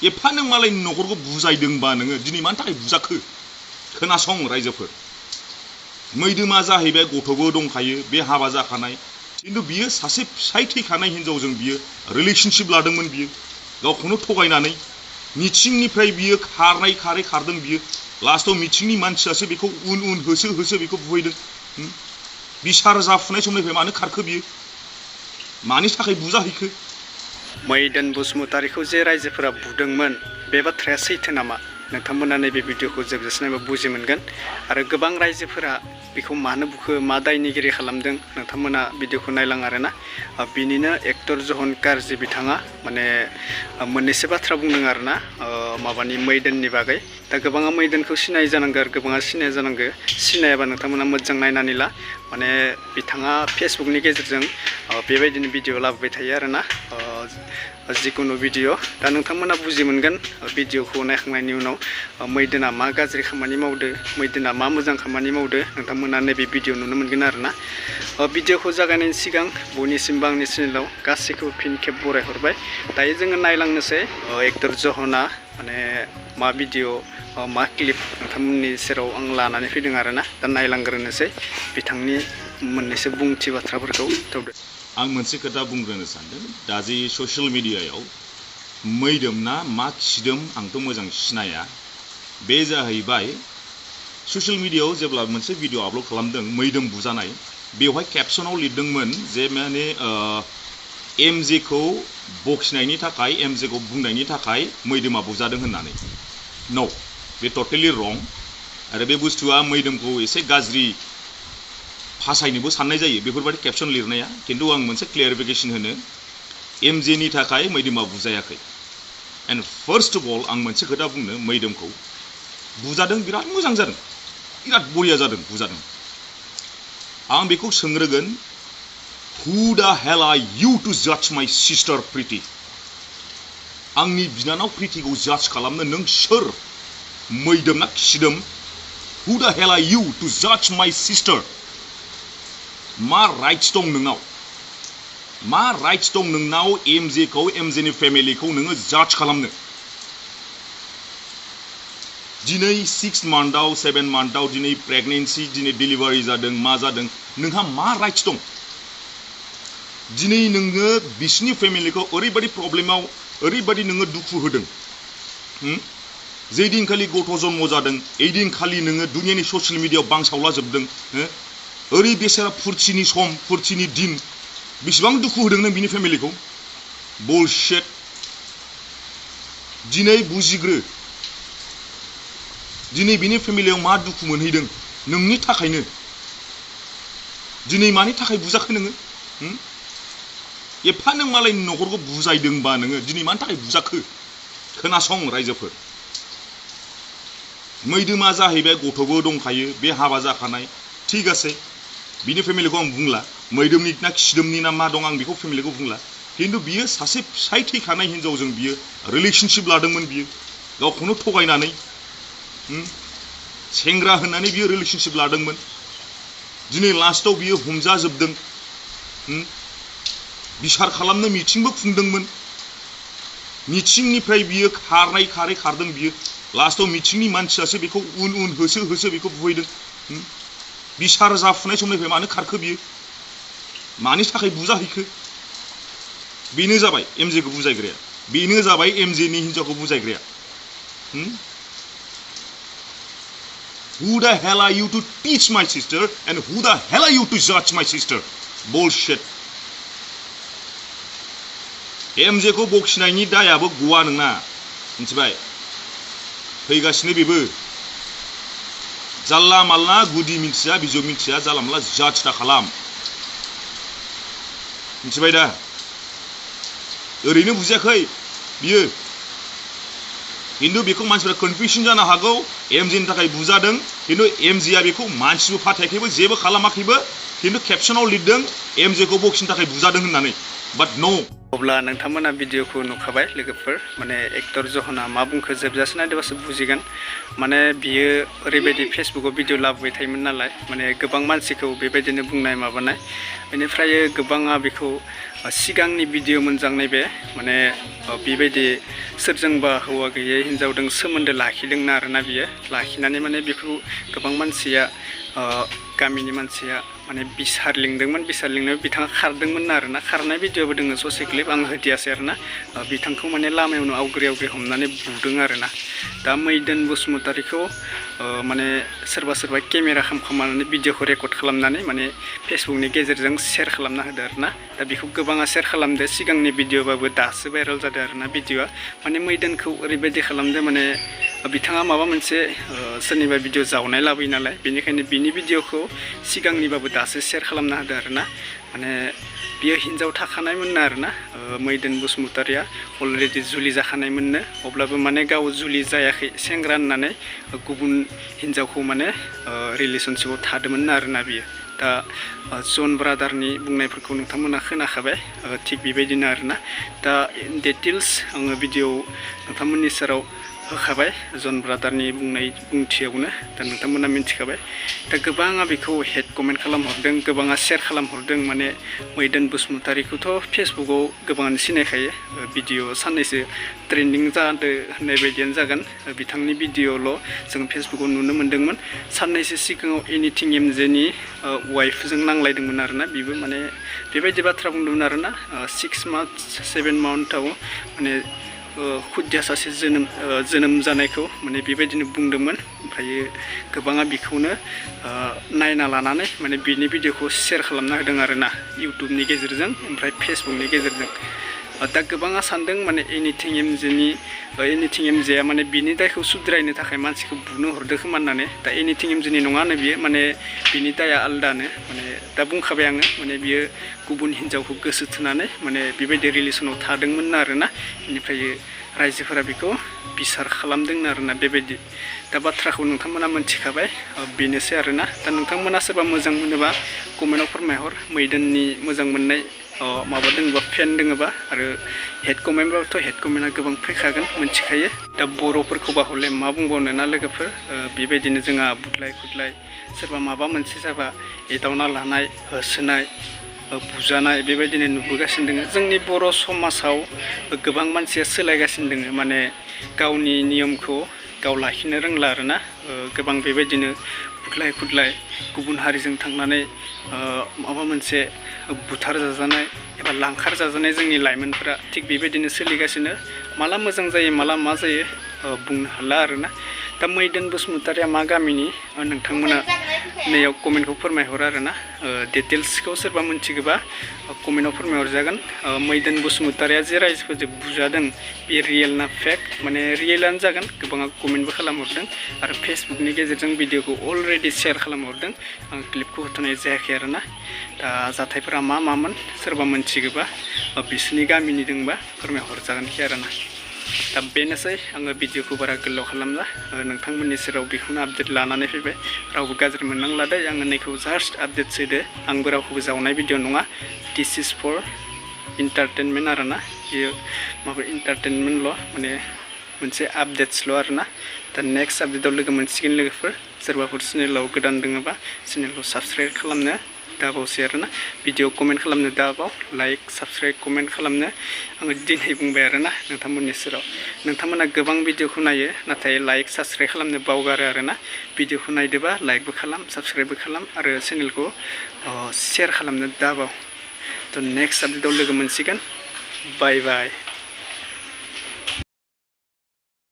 एफा नों मालायनि न'खरखौ बुजायदोंबा नोङो दिनै मानि थाखाय बुजाखो खोनासं रायजोफोर मैदोमा जाहैबाय गथ'बो दंखायो बे हाबा जाखानाय खिन्थु बियो सासे फिसाय थैखानाय हिनजावजों बियो रिलेशनशिप लादोंमोन बियो गावखौनो थगायनानै मिथिंनिफ्राय बियो खारदों बियो लास्टआव मिथिंनि मानसियासो बेखौ उन होसो बेखौ बुहैदों बिसार जाफुनाय समनिफ्राय मानो खारखो बियो मानि थाखाय बुजाहैखो मैदोन बसुमतारीखौ जे रायजोफोरा बुदोंमोन बे बाथ्राया सैथो नामा नोंथांमोना नैबे भिडिअखौ जोबजासिम बुजि मोनगोन आरो गोबां रायजोफोरा बेखौ मानो बुखो मा दायनिगिरि खालामदों नोंथांमोना भिडिअखौ नायलां आरोना बिनिनो एक्टर जहनकार जे बिथाङा माने मोननैसो बाथ्रा बुंदों आरोना माबानि मैदोननि बागै दा गोबाङा मैदोनखौ सिनाय जानांगौ आरो गोबाङा सिनाया जानांगौ सिनायाबा नोंथांमोना मोजां नायनानै ला माने बिथाङा फेसबुकनि गेजेरजों बेबायदिनो भिडिअ लाबोबाय थायो आरोना जिकुनु भिडिअ दा नोंथांमोना बुजि मोनगोन भिडिअखौ नायखांनायनि उनाव मैदोना मा गाज्रि खामानि मावदो मैदोना मा मोजां खामानि मावदो नोंथांमोना नैबे भिडिअ नुनो मोनगोन आरोना भिडिअखौ जागायनायनि सिगां बयनिसिमबो आंनि चेनेलाव गासैखौबो फिन खेब बरायहरबाय दायो जोङो नायलांनोसै एक्टर जहना माने मा भिडिअ मा क्लिप नोंथांमोननि सेराव आं लानानै फैदों आरोना दा नायलांग्रोनोसै बिथांनि मोननैसो बुंथि बाथ्राफोरखौ थौदो आं मोनसे खोथा बुंग्रोनो सानदों दा जे ससियेल मिडियायाव मैदोम ना मा खिदोम आंथ' मोजां सिनाया बे जाहैबाय ससियेल मिडियायाव जेब्ला मोनसे भिडिअ आपल'ड खालामदों मैदोम बुजानाय बेवहाय केपसनाव लिरदोंमोन जे माने एमजेखौ बखिनायनि थाखाय एमजेखौ बुंनायनि थाखाय मैदोमा बुजादों होननानै न' बे टटेलि रं आरो बे बुस्थुआ मैदोमखौ एसे गाज्रि फासायनोबो साननाय जायो बेफोरबायदि केपसन लिरनाया खिन्थु आं मोनसे क्लियारिफिकेसन होनो एमजेनि थाखाय मैदोमा बुजायाखै एन्ड फार्स्ट अफ अल आं मोनसे खोथा बुंनो मैदोमखौ बुजादों बिराद मोजां जादों बिराद बरिया जादों बुजादों आं बेखौ सोंग्रोगोन हु दा हेल आर इउ टु जाज माय सिस्टार प्रिति आंनि बिनानाव प्रितिखौ जाज खालामनो नों सोर मैदोम ना खिदोम हु दा हेल आर इउ टु जाज माय सिस्टार मा राइट्स दं नोंनाव मा राइट्स दं नोंनाव एमजेखौ एमजेनि फेमिलिखौ नोङो जाज खालामनो दिनै 6 मान्थआव 7 मान्थआव दिनै प्रेगनेन्सि दिनै डिलिभारि जादों मा जादों नोंहा मा राइट्स दं दिनै नोङो बिसिनि फेमिलिखौ ओरैबायदि प्रब्लेमाव ओरैबायदि नोङो दुखु होदों जे दिनखालि गथ' जन्म जादों ओइ दिनखालि नोङो दुनियानि ससियेल मिडियायाव बांसावला जोबदों ओरै बेसेरा फुरथिनि सम फुरथिनि दिन बेसेबां दुखु होदों नों बिनि फेमिलिखौ बुलशिट दिनै बुजिग्रो दिनै बिनि फेमिलियाव मा दुखु मोनहैदों नोंनि थाखायनो दिनै मानि थाखाय बुजाखो नोङो एफा नों मालायनि न'खरखौ बुजायदोंबा नोङो दिनै मानि थाखाय बुजाखो खोनासं रायजोफोर मैदोमा जाहैबाय गथ'बो दंखायो बे हाबा जाखानाय ठीक आसे बिनि फेमिलिखौ आं बुंला मैदोमनि ना खिदोमनि ना मा दं आं बेखौ फेमिलिखौ बुंला खिन्थु बियो सासे फिसाय थैखानाय हिनजावजों बियो रिलेशनशिप लादोंमोन बियो गावखौनो थगायनानै सेंग्रा होननानै बियो रिलेशनशिप लादोंमोन दिनै लास्टआव बियो हमजाजोबदों बिसार खालामनो मिथिंबो खुंदोंमोन मिथिंनिफ्राय बियो खारदों बियो लास्टआव मिथिंनि मानसियासो बेखौ उन होसो बेखौ बुहैदों बिसार जाफुनाय समनिफ्राय मानो खारखो बियो मानि थाखाय बुजाहैखो बेनो जाबाय एमजेखौ बुजायग्राया बेनो जाबाय एमजेनि हिनजावखौ बुजायग्राया Who the hell are you to teach my sister and who the hell are you to judge my sister? Bullshit. एमजेखौ बखिनायनि दायाबो गवा नोंना मिथिबाय फैगासिनो बेबो जाल्ला माल्ला गुदि मिथिया बिजौ मिथिया जाला माल्ला जाज दा खालाम मिथिबाय दा ओरैनो बुजियाखै बियो खिन्थु बेखौ मानसिफोरा कनफिउजन जानो हागौ एमजेनि थाखाय बुजादों खिन्थु एमजेआ बेखौ मानसिबो फाथायाखैबो जेबो खालामाखैबो खिन्थु केपसनाव लिरदों एमजेखौ बखिनो थाखाय बुजादों होननानै बाट न' अब्ला नोंथांमोना भिडिअखौ नुखाबाय लोगोफोर माने एक्टर जहना मा बुंखो जोबजासे नायदोबासो बुजिगोन माने बियो ओरैबायदि फेसबुकाव भिडिअ लाबोबाय थायोमोन नालाय माने गोबां मानसिखौ बेबायदिनो बुंनाय माबानाय बेनिफ्राय गोबाङा बेखौ सिगांनि भिडिअ मोनजांनाय बे माने बेबायदि सोरजोंबा हौवा गैयै हिन्जावजों सोमोन्दो लाखिदोंना आरोना बियो लाखिनानै माने बेखौ गोबां मानसिया गामिनि मानसिया माने बिसार लिंदोंमोन बिसार लिंनायाव बिथाङा खारदोंमोन आरोना खारनाय भिडिअबो दोङो ससे क्लिप आं होदियासै आरोना बिथांखौ माने लामायावनो आवग्रि हमनानै बुदों आरोना दा मैदोन बसुमतारीखौ माने सोरबा केमेरा खालामनानै भिडिअखौ रेकर्ड खालामनानै माने फेसबुकनि गेजेरजों शेयार खालामना होदो आरोना दा बेखौ गोबाङा शेयार खालामदो सिगांनि भिडिअबाबो दासो भाइरेल जादों आरोना भिडिअआ माने मैदोनखौ ओरैबायदि खालामदो माने बिथाङा माबा मोनसे सोरनिबा भिडिअ जावनाय लाबोयो नालाय बेनिखायनो बिनि भिडिअखौ सिगांनिबाबो दासो शेयार खालामना होदो आरोना माने बियो हिन्जाव थाखानायमोननो आरोना मैदोन बसुमतारीया अलरेडि जुलि जाखानायमोननो अब्लाबो माने गाव जुलि जायाखै सेंग्रा होननानै गुबुन हिन्जावखौ माने रिलेसनशिपआव थादोंमोन आरोना बियो दा जन ब्रादारनि बुंनायफोरखौ नोंथांमोना खोनाखाबाय थिग बेबायदिनो आरोना दा डिटेल्स आङो भिडिअ नोंथांमोननि सेराव होखाबाय जन ब्रादारनि बुंथियावनो दा नोंथांमोना मिन्थिखाबाय दा गोबाङा बेखौ हेड कमेन्ट खालामहरदों गोबाङा शेयार खालामहरदों माने मैदोन बसुमतारीखौथ' फेसबुकाव गोबाङानो सिनायखायो भिडिअ साननैसो ट्रेन्डिं जादो होननाय बायदियानो जागोन बिथांनि भिडिअल' जों फेसबुकाव नुनो मोन्दोंमोन साननैसो सिगाङाव एनिथिं एमजेनि वाइफजों नांलायदोंमोन आरोना बेबो माने बेबायदि बाथ्रा बुंदोंमोन आरोना 6 मान्थ 7 मान्थआव माने खुदिया सासे जोनोम जानायखौ माने बेबायदिनो बुंदोंमोन ओमफ्राय गोबाङा बेखौनो नायना लानानै माने बिनि भिडिअखौ शेयार खालामना होदों आरोना इउटुबनि गेजेरजों ओमफ्राय फेसबुकनि गेजेरजों दा गोबाङा सानदों माने एनिथिं एमजेया माने बिनि दायखौ सुद्रायनो थाखाय मानसिखौ बुनो हरदो खोमा होननानै दा एनिथिं एमजेनि नङानो बियो माने बिनि दाया आलदानो माने दा बुंखाबाय आङो माने बियो गुबुन हिन्जावखौ गोसो थोनानै माने बेबायदि रिलेसनाव थादोंमोन आरोना बेनिफ्राय रायजोफोरा बेखौ बिसार खालामदों आरोना बेबायदि दा बाथ्राखौ नोंथांमोना मोनथिखाबाय बेनोसै आरोना दा नोंथांमोना सोरबा मोजां मोनोबा कमेन्टआव फोरमायहर मैदोननि मोजां मोननाय माबा दोङोबा फेन दोङोबा आरो हेड कमेन्टबाबोथ' हेड कमेन्टआ गोबां फैखागोन मिन्थिखायो दा बर'फोरखौबा हले मा बुंबावनो ना लोगोफोर बेबायदिनो जोंहा बुदलाय सोरबा माबा मोनसे जाबा एदावना लानाय होसोनाय बुजानाय बेबायदिनो नुबोगासिनो दङ जोंनि बर' समाजाव गोबां मानसिया सोलायगासिनो दङ माने गावनि नियमखौ गाव लाखिनो रोंला आरोना गोबां बेबायदिनो बुदलाय गुबुन हारिजों थांनानै माबा मोनसे बुथार जाजानाय एबा लांखार जाजानाय जोंनि लाइमोनफोरा थिग बेबायदिनो सोलिगासिनो माला मोजां जायो माला मा जायो बुंनो हाला आरोना दा मैदोन बसुमतारीया मा गामिनि नोंथांमोना नैयाव कमेन्टखौ फोरमायहर आरोना डिटेल्सखौ सोरबा मिन्थिगोबा कमेन्टआव फोरमायहरजागोन मैदोन बसुमतारीया जे रायजोफोरजों बुजादों बे रियेल ना फेक्ट माने रियेलानो जागोन गोबाङा कमेन्टबो खालामहरदों आरो फेसबुकनि गेजेरजों भिडिअखौ अलरेडि शेयार खालामहरदों आं क्लिपखौ होथ'नाय जायाखै आरोना दा जाथायफोरा मामोन सोरबा मिन्थिगोबा बिसोरनि गामिनि दंबा फोरमायहरजागोनखि आरोना दा बेनोसै आङो भिडिअखौ बारा गोलाव खालामला नोंथांमोननि सेराव बेखौनो आपडेट लानानै फैबाय रावबो गाज्रि मोननांला दै आङो नैखौ जास्ट आपडेट होदो आंबो रावखौबो जावनाय भिडिअ नङा दिस इज फर इन्टारटेनमेन्ट आरोना बेयो माबा इन्टारटेनमेन्टल' माने मोनसे आपडेट्सल' आरोना दा नेक्स्ट आपडेटआव लोगो मोनसिगोन लोगोफोर सोरबाफोर चेनेलाव गोदान दङबा चेनेलखौ साबस्क्राइब खालामनो दाबावसै आरोना भिडिअ कमेन्ट खालामनो दाबाव लाइक साबस्क्राइब कमेन्ट खालामनो आङो दिनै बुंबाय आरोना नोंथांमोननि सेराव नोंथांमोना गोबां भिडिअखौ नायो नाथाय लाइक साबस्क्राइब खालामनो बावगारो आरोना भिडिअखौ नायदोबा लाइकबो खालाम साबस्क्राइबबो खालाम आरो चेनेलखौ शेयार खालामनो दाबाव थ' नेक्स्ट आपडेटआव लोगो मोनसिगोन बाय